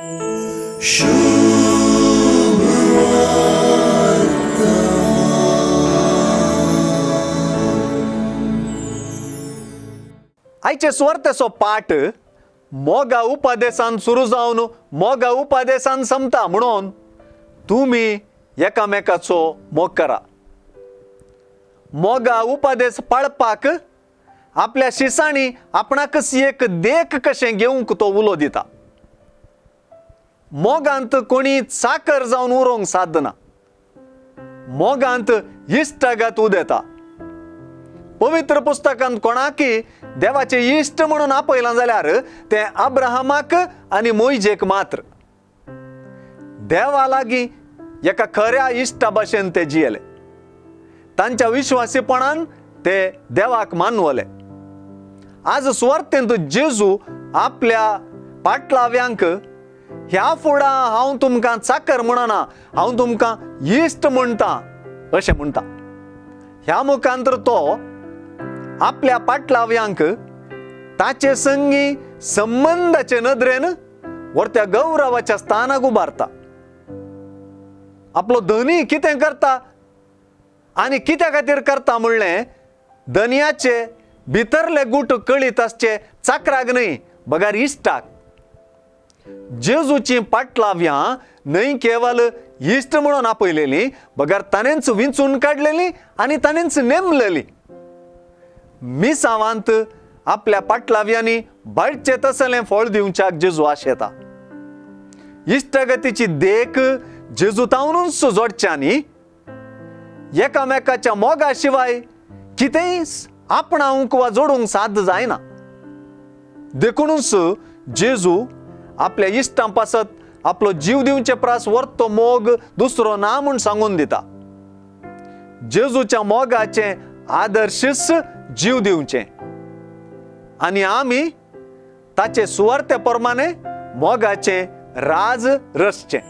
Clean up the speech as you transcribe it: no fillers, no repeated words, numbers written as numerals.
आयचे सुवार्थेचो पाठ मोगा उपदेसान सुरू जावन मोगा उपदेसान संपता. म्हणून तुमी एकामेकाचो मोग करा. मोगा उपदेस पाळपाक आपल्या शिसांनी आपणाकच एक देख कशें घेवंक तो उलो दिता. मोगांत कोणी चाकर जावन उरोंक सादना. मोगांत इश्टागत उदेता. पवित्र पुस्तकांत कोणाकी देवाचे इश्ट म्हणून आपयलां जाल्यार तें अब्राहमाक आनी मोयजेक मात्र. देवा लागीं एका खऱ्या इश्टा भाशेन ते जियेले. तांच्या विश्वासीपणान ते देवाक मानवले. आज सुवार्थेंत जेजू आपल्या पाटलाव्यांक ह्या फुडां हांव तुमकां चाकर म्हणना, हांव तुमकां इश्ट म्हणटा अशें म्हणटा. ह्या मुखांतर तो आपल्या पाटलाव्यांक ताचे संगी संबंदाचे नदरेन व्हरत्या गौरवाच्या स्थानाक उबारता. आपलो धनी कितें करता आनी कित्या खातीर करता म्हणलें धनयाचे भितरले गूट कळीत आसचे चाकराक न्हय बगर इश्टाक. जेजूची पाटलाव्यां न्हय केवल इश्ट म्हणून आपयलेली बगर ताणेंच विंचून काडलेली आनी ताणेंच नेमलेली. मिसावांत आपल्या पाटलाव्यांनी बाळचे तसलें फळ दिवच्याक जेजू आशेता. इश्टागतीची देख जेजू तावनूच जोडच्यांनी एकामेकाच्या मोगा शिवाय कितेंय आपणावंक वा जोडूंक साध्य जायना. देखूनच जेजू आपल्या इश्टां पासत आपलो जीव दिवचे प्रास वर्तो मोग दुसरो ना म्हूण सांगून दिता. जेजूच्या मोगाचें आदर्शच जीव दिवचें आनी आमी ताचे सुवार्थे प्रमाणे मोगाचें राज रचचें.